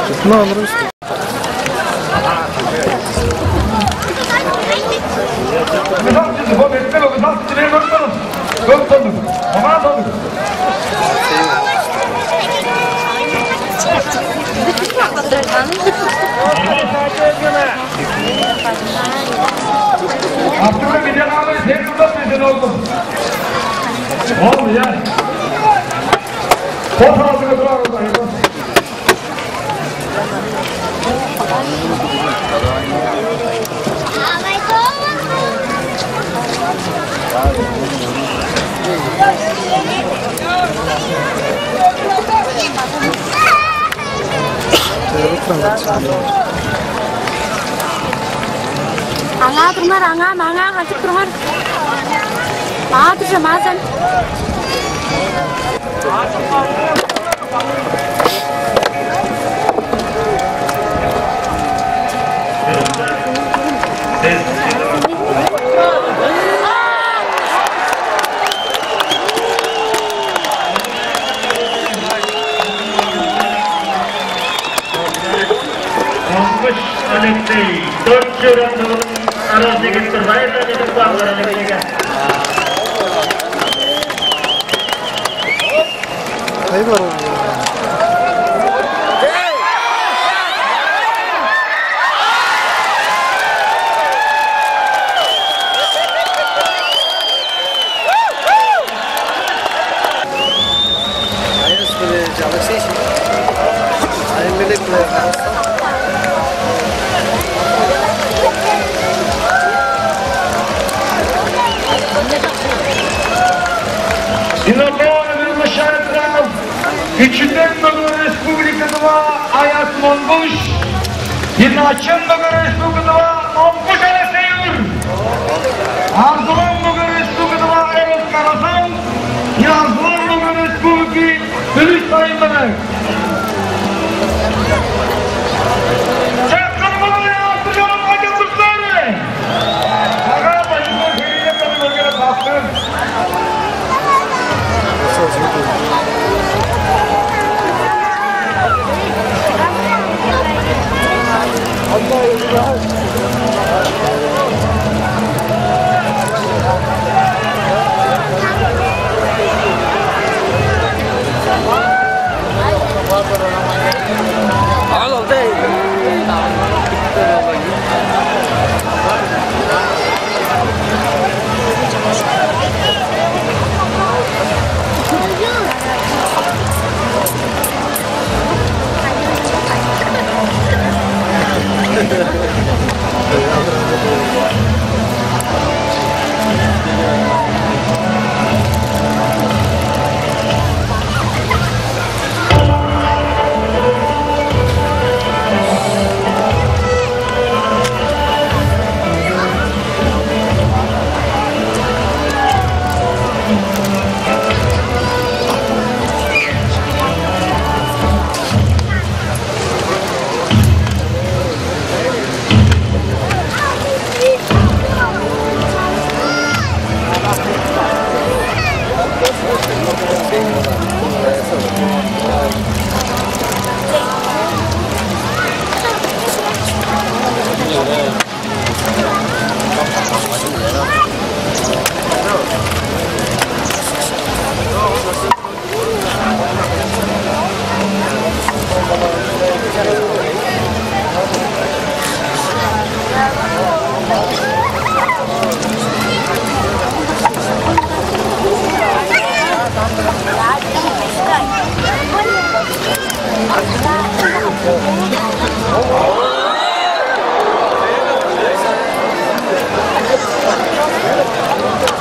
Тутма, Андрюшка. Мисал, бо бетте бо мисал, силер көрүп туруңар. Көрүп туруңар. Маңаа туруңар. Артур, беден алыр, сен кылдап безин олдуң. Ол, я. Бот алдыга турар ол, айбас. Аңаа туруңар, аңаа, маңаа качып туруңар. Маа туржа, маа сен. Монгуш Алексей, дөрт чүрен дылын аразы кирип тур, байырлар, чедип каалыңар Алексейге. Кайы бар ол? Аяс биле Алексей. Аймелек биле Арыстан. Динозавр приглашается. Үчүден мөге Республика Тыва Аяс Монгуш. Ачын мөге Республика Тыва Монгуш Алексей. Арзылы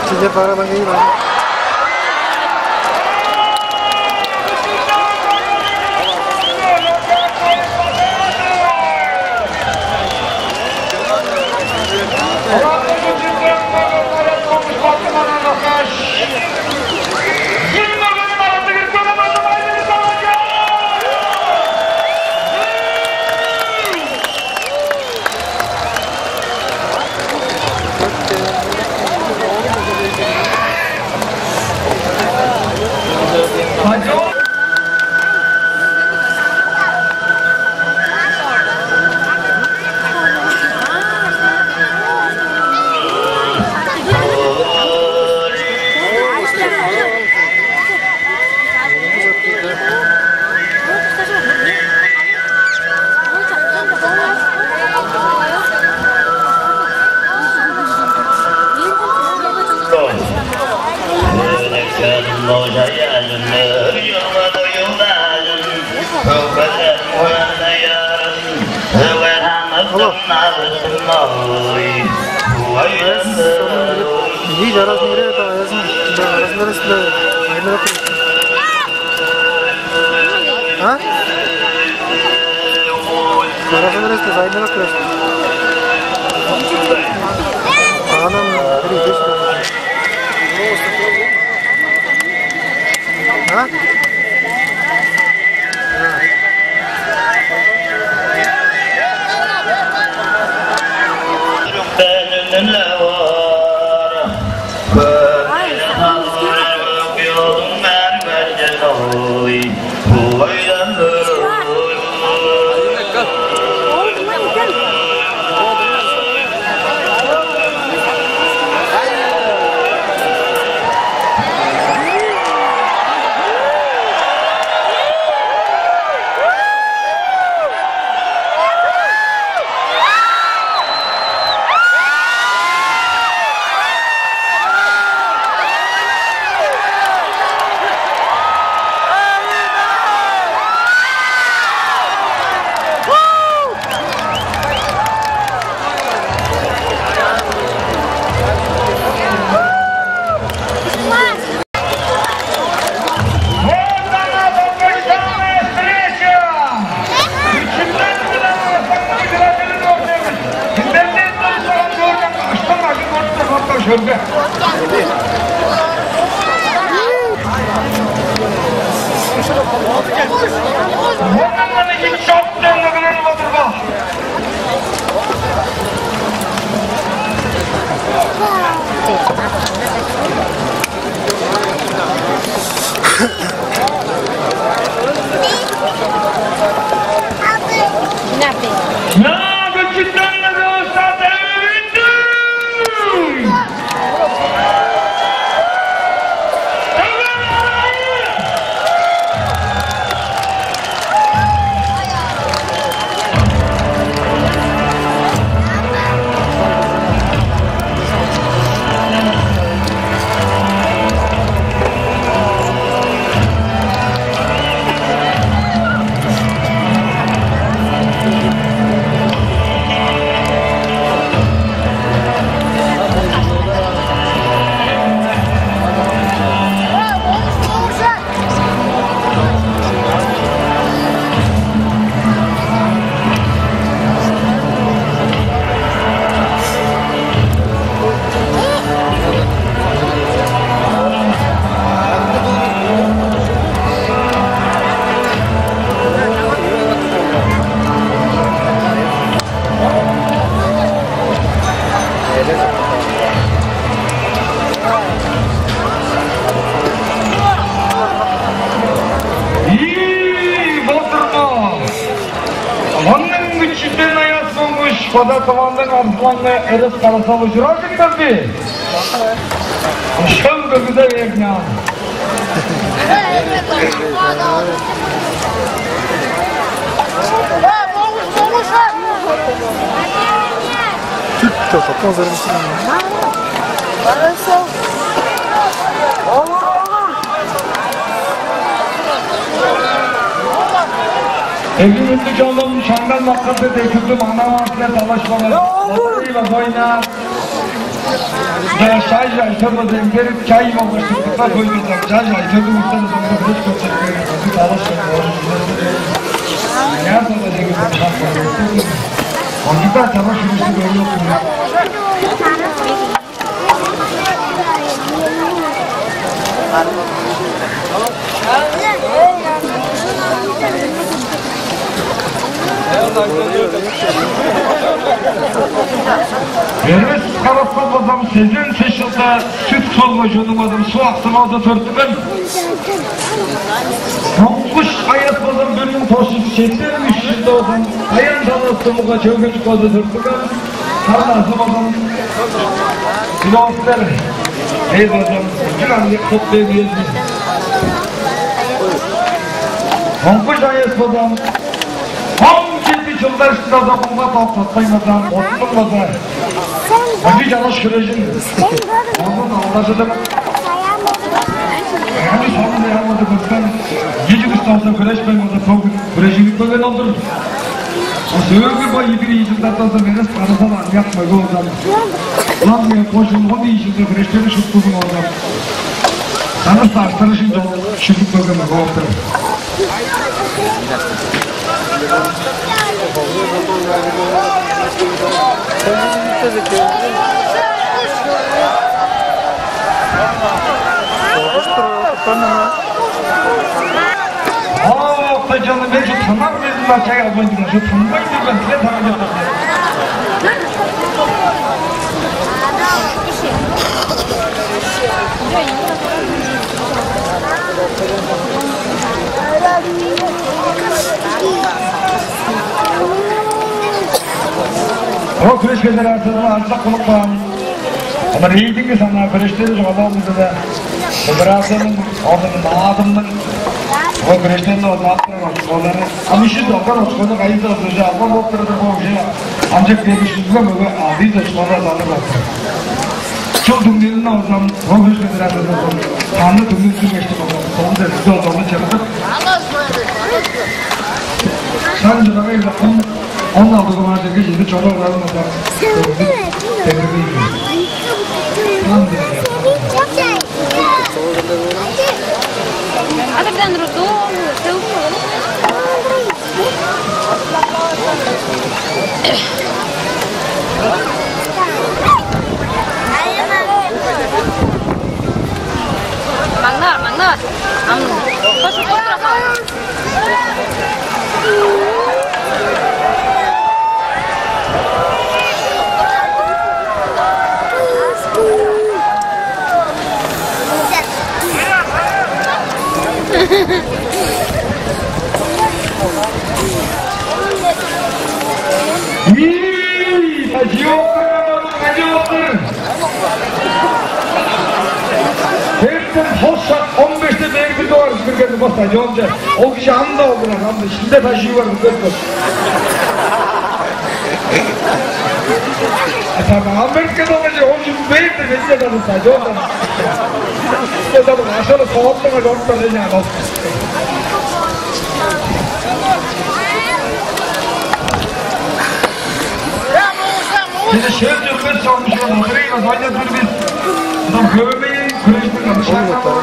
Силер барабан кээп бар. Эй, жарасын бере, аясын, жарасын бересиң бе? Айнырап тур. А? Жарасын бересиң бе, айнырап тур. Анам бир үйде. А? Вот она, долгожданная встреча! Чемпионат мира по футболу. Интернеттен сорап көрдүм, аштан ажын көрүп турган шөлге. Вот она, чоп деп эгеленип отурган. Ийи болдурма. Оның күчүден аяс болгуш база тываның арзылаңы эрес карасалы чуражыктар бе? Ошол көргүзө берген. Чүт, чок, топон зарым. Хорошо. Олар, олар. Эки-хүндү чонум, шаңнал-маккарды дег күттүм, анаа силер талашпаңар. Лотерея ойнаар. Чаа, шай-шай, төмөзен берип, чай болгаш чыктыкка койбузам, чаа, шай, төмөзен соңга хреш көрсетпеңер, база талашпаңар. Аяар соңга дегип шапкан. Ондугда чараш христи көрүп. Эрес карапкан болзам, сезен сес чылда сүт солгой чонуңардан суг аксыргалда төрүттүнген. Моңгуш Аяс болзам, бир муң тос чүс сексен үш чылда болзам, Аян талазы муга чөгүжүп калды төрүттүнген. Харын азы болзам, философтар, эй болзам, чүр аңгы кот бээр үези. Моңгуш Аяс болзам, он жети чылдар ышында болзам, кумга топ сатпайн болзам, оттуң болза, ынчы чараш хирежин, ону алдажыдып, аны салгын ямады көрсем, ижи кысталса, хирешпейн болза, бөгүн хирежинип келген ол-дур. Сөөлгү бо идир ийи чылдарда болза, мен эс карасал аныяк мөге болзам. Улам мен кожун он ийи чылда хирештери шуптузун болзам. Чаңгыс артырышын чок шүлүк мөге мөге болуп тур. Оо, кыжаны мен чу тынар безин бачай албайн турган, чу тынбайн турган, силер тарап жаткан. Ол күреш федерациязының ажылдак кылып каан. Олар рейтинги санаа күрештери чугаалаан-дыр. Федерацияның, оның наадымның ол күрештерин ознап турар очколары. Ам үш чүс алган очкону кайызы уже алган болуп турар бо уже. Амчык бергиш чүзге мөге алды чүс очкону алган болуп турар. Чыл түңнелине озам, ол күреш федерациясы озам, ханы түңнелчү кештик озам, сону деп, чол сону чырдык. Шан чырагай лакын, он алды дугаар жерге жети чору оралмаса, тендирдейди. Хан дээрге. Адырдан рудон, тылмын. Маңнаар, маңнаар. Ам, кошуп отурасың. Ийи, стадионнар, стадионнар. Эртен хос шак он беште бээр бир дугаар кирген бо стадионче. Ол кижи ам-даа олурар, ам-даа. Ишинде тажыы бар, көрүп көр. Тамаан берген ол кижи, ол кижи бээр деп, эдине дады стадионда. Эдине дады ашалы соонда чоруптар, эдине дады. Бизе шөп чүрмес чогумчуга батырыйга дойда бир бис. Мынам хөөмейин, күрүштүң аны шаңналы бар.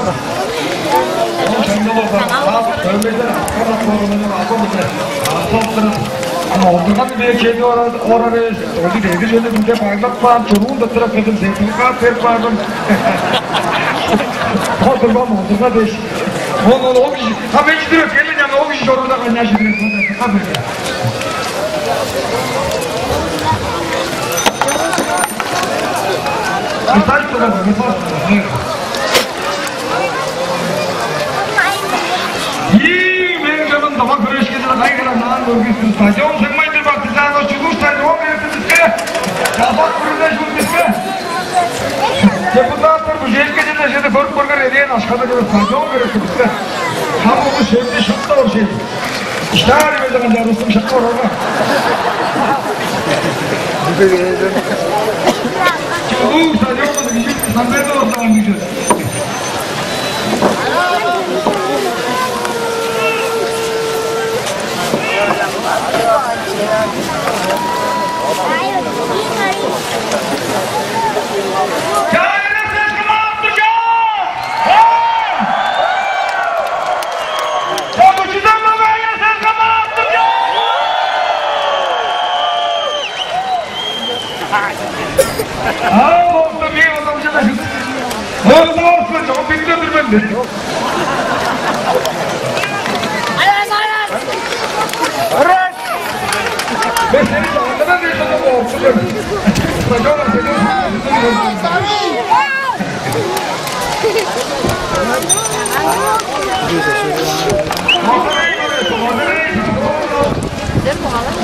Ол шаңналы бар. Хөөмейден аткан атканын алган бизде. Аткан турар. Ама олдурган бээр чеди орар, орар эвес. Ону деги жөнү бизде байлап каан, чуруун да турап келдим, сертификат берип баардым. Ол турган олдурга дээш. Ол, ол, ол кижи, а мен чидирип келген, ана ол кижи чоруур-даа кайнаар чидирип, ол да, а, берген. Кытай турар, кытай турар. Ийи, мен чамын дава күрешкеде кайгыра наан көргүстүр. Стадион сыңмай-дыр, партизан, ол чулуу стадион бериптир биске. Чалбак бүрүнде чул биске. Депутаттар бу жерге чеде, чеде көрүп көргер, эрээн ашкада чеде стадион бериптир биске. Хамыгы шемде шыпта ол шей. Иштаар бердиң, ынчаарыстың шак орарга. Улуу стадионну бижип, самберде ордаган кижи. А, болду, мен адамча да. Болду, болду, чогум битти өндүрмем де. Аяс, аяс! Мен сени чагыргада дээш, ана болду. Бажана, сени.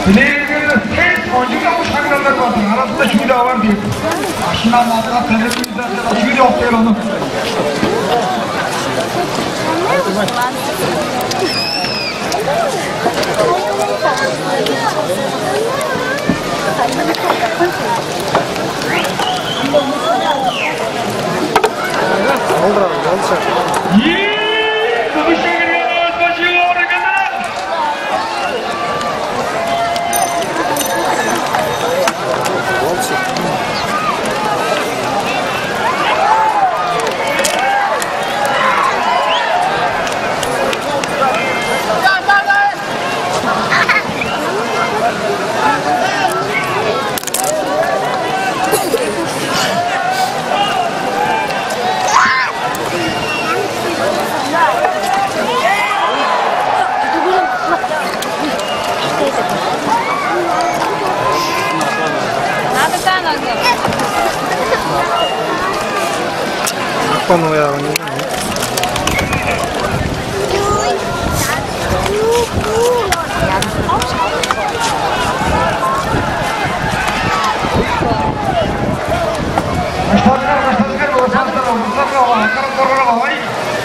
Билээрге, сес кончуг ушканнар бар, арасында чүү-даа бар деп. Ашына маза, телевизорда чүү-даа чок дээр ону. Аппан оягын.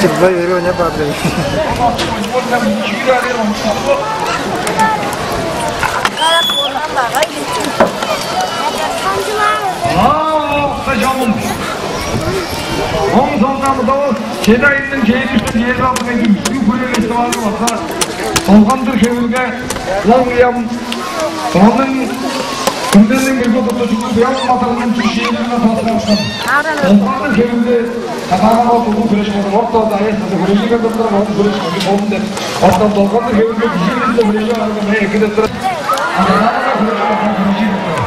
Чыгбай берип ойнап баадыр. Оң соңдан удавыс чеди айның чээрби үштен чээрби алтызына чедир үстүү хүрээлешти база болган-дыр хевирге. Ол уям, оның күндерниң бирги удуртуучузу Буян Матарның чүс чээрби чылын тосуп алган. Болган-дыр хевирге. Катаанга тудуг хүреш болду. Орта-даа эс кызы хүрежи келдирип турар, оон хүреш кыжы болду деп. Оттан долгандыг хевирге кижи кижи-биле хүрежип алырга, мээ эки деп турар. Катаанга хүреш болду, хүрежи деп турар.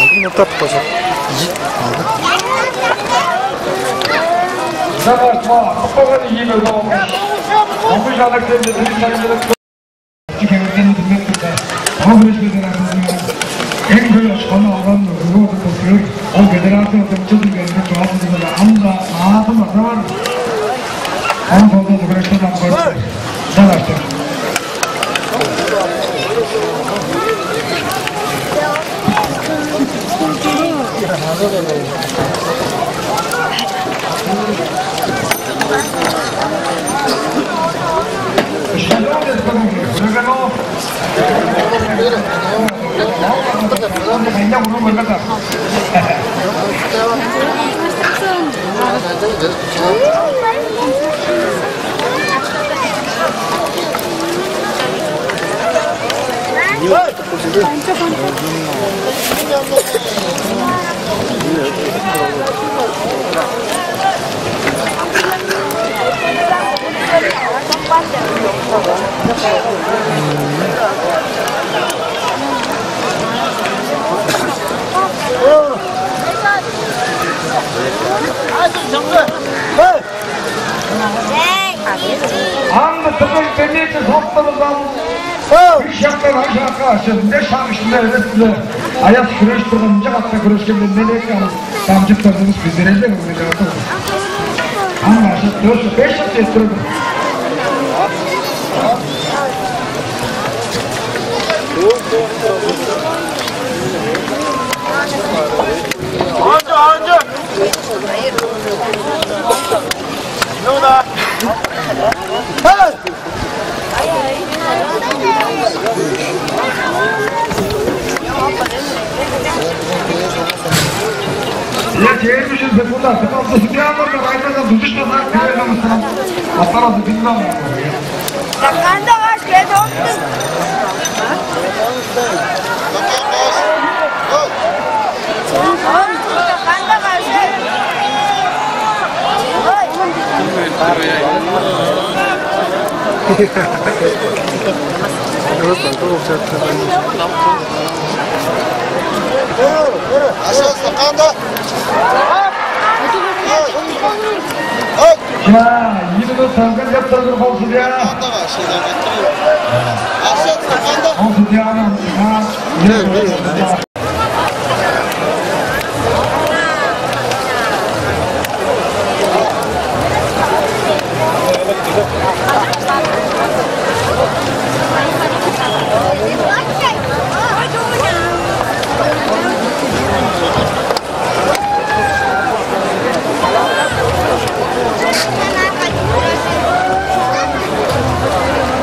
Алдым, муртап кожа. Жана шуа кыппаган ийи бөлүп алган. Оңгуй жанак демде бир сайжырып Хевирден билмек турда, ол херечилерден арызынга эң хөй очкону алган ыргоо деп көрүөр. Ол федерация ортомчу дилгенде чугаалдыгында ам-даа наадым ада бар. Оон солдат хүрээштен ам көрдү. Чагаштыр. Ам-даа тыгын кемнээчи соктарындан үш шактан ан шакка ашыр, беш шак иштинде эвес-биле аяс хүреш турган ынча катап хүрешкенде, мелек алып дамчып турдувус, биздерелде көргүзүп. Ам башы дөрт, беш шак чедип турар. Анча, анча. Я тебе уже закуда, ты там за себя можно, а это за дудочка за, ты там сам. А пара за тебя. Заканда ваш кедокту. Просто получается. Ашаста канда? Ой, ой. Чаа, ийи минут таңган деп турдур, хол судья. Кандага шыйдан кеттирем. Ашаста канда? Хол судьяны.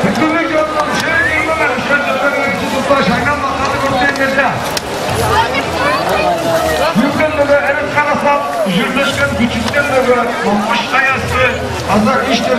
Бүгүнү чордум шеригиңден шөзүлдөрү чудупта шаңнан бакады көрсеңерде. Бүгүн мөге эрес карасап, жүрдүшкен күчүттен мөге Монгуш каясы аза иште